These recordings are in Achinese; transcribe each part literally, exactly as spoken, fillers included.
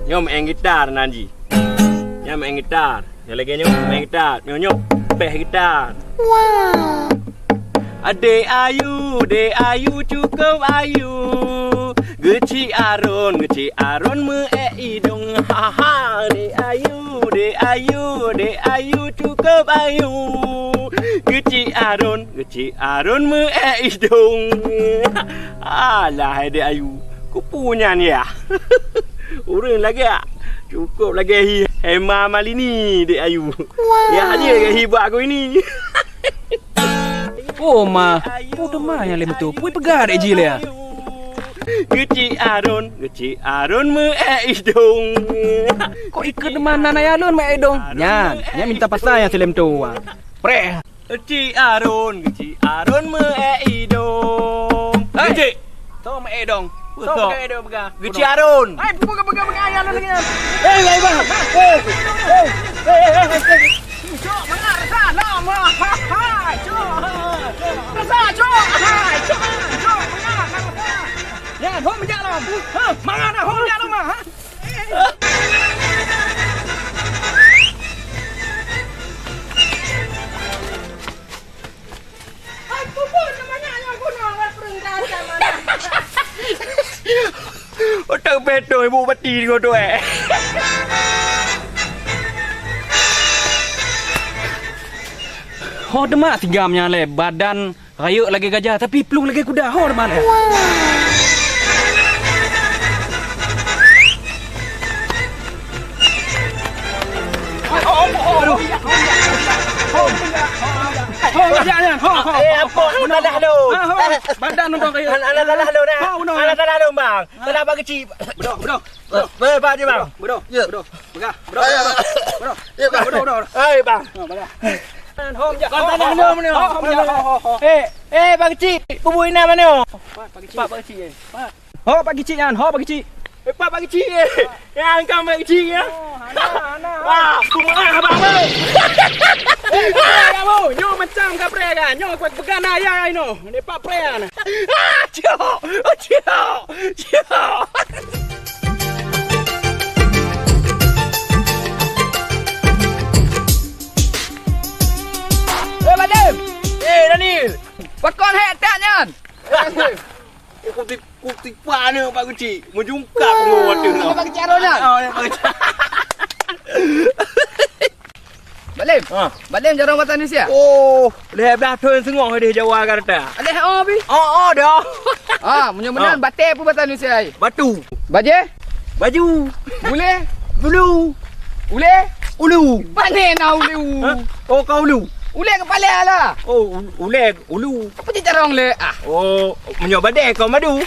Nyoe main gitar nan jih. Nyan main gitar. Nyang lagèe nyoe main gitar. Nyoe, nyoe pèh gitar. Wah. Adek ayu, dek ayu cukup ayu. Geuchik aron, geuchik aron meu-ék idong. Ha, ha, dek ayu, dek ayu, dek ayu cukup ayu. Geuchik aron, geuchik aron meu-ék idong. Alah, hai dek ayu. Kupu nyan ya. Ureueng lagèe, cukup lagèe hi Hema Malini, dek ayu. Wah. Ya, dia lagèe hi bak aku ini. Oh, ma. Peue teuma nyang lé meutu? Peue peugah dek jih lé, ah? Geuchik aron, geuchik aron meu-ék idong. Kok ikeu teuma nan ayah lôn meu-ék idong? Nyan, nyan minta pasai nyang silem tu, ah. Preh. Geuchik aron, geuchik aron meu-ék idong. Hai! Geuchik! Soe meu-ék idong? Soe soe? Soe meu-ék idong peugah? Geuchik aron! Hai, peue ka peugah-peugah ayah lôn lagèe nyan? Hei, hei, bang! Hei! Hei! Hei, hei, hei, hei! Cok, mangat rasa lom! Ha, ha, ha! Cok! Rasa, cok! Hai, cok! Cok, mangat rasa! Nyan, hom jak lom! Ha, mangat dah, hom jak lom, ha! Otak beutôi bu bati di goto, eh. Ho demak sigam nyan lé badan Rayeuk lagèe gajah, tapi plueng lagèe kuda. Ho, teuma lé. Aduh. Ho, ho, ho, ho. Eh, apa? Beuna. Salah lôn. Ha, ho. Badan nonton rayeuk. Ana, ana salah lôn, eh. Ha, beuna. Ana salah lôn, bang. Salah bak keuchik. Beudôh, beudôh. Beudôh. Beudôh, Pak Haji, bang. Beudôh. Ya. Beudôh. Peugah. Beudôh, beudôh, beudôh. Ya, bang. Beudôh, beudôh, beudôh. Hai, bang. Ha, peugah. Hom jak. Hom, hom, hom, hom. Hom jak. Ho, ho, ho. Eh, eh, Pak Keuchik, bubui inan mana? Pat, Pak Keuchik. Pat, Pak Keuchik, eh. Pat. Ho, Pak Keuchik nyan, ho, Pak Keuchik. Eh, pat, Pak Keuchik, eh. Nyan kan Pak Keuchik, eh. Oh, hana, hana. Wah, kumaha abang, eh. Eh, kapreh kamu. Nyoe macam kapreh kan. Nyoe kuat peugah na ya inoe. Ni Pak Pren. Ah, ciok. Oh, ciok. Ciok. Eh, Balim. Eh, Daniel. Pakon hek tak nyan? Eh, Daniel. Ku ti-, ku tipa ni Pak Keuchik. Meujungkak ku ngon wateuk. Pak Keuchik Arun nyan? Oh, ya, Pak Keuchik. Balim. Ha. Balim jaroe basa Indonesia? Oh, lhèe blah thôn seungoh deh Jawa ka rata. Lhèe oh, bi? Oh, oh, dah. Ah, meunyoe meunan, ah, batèe peue basa Indonesia ai? Batu. Bajèe? Baju. Bulèe? Bulu. Ulèe? Ulu. Pane na ulu? Ha? Oh, ka ulu. Ulèe kepala lah. Oh, u-, ulèe, ulu. Apa je carong le? Ah. Oh, meunyoe badèe kau madu.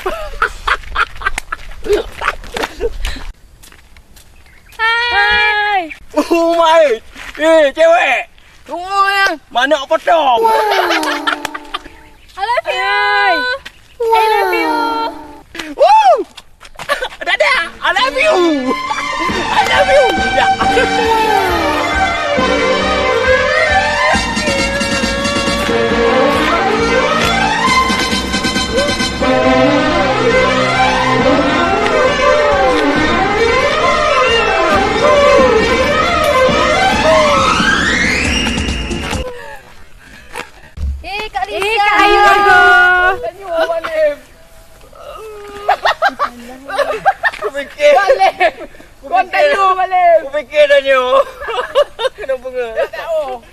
Hai. Oh, mai. Eh, cewek. Tunggu ya. Manok potong. I love you. Hai. I love you. Woo! Dadah, I love you. I love you. Ya. Eh, Kak Lisa. Eh, Kak Ayu. Tanya awak ni. Kupikir. Balik. Kupikir. Kon tanya balik. Kupikir tanya. Kena bunga. Tak tahu.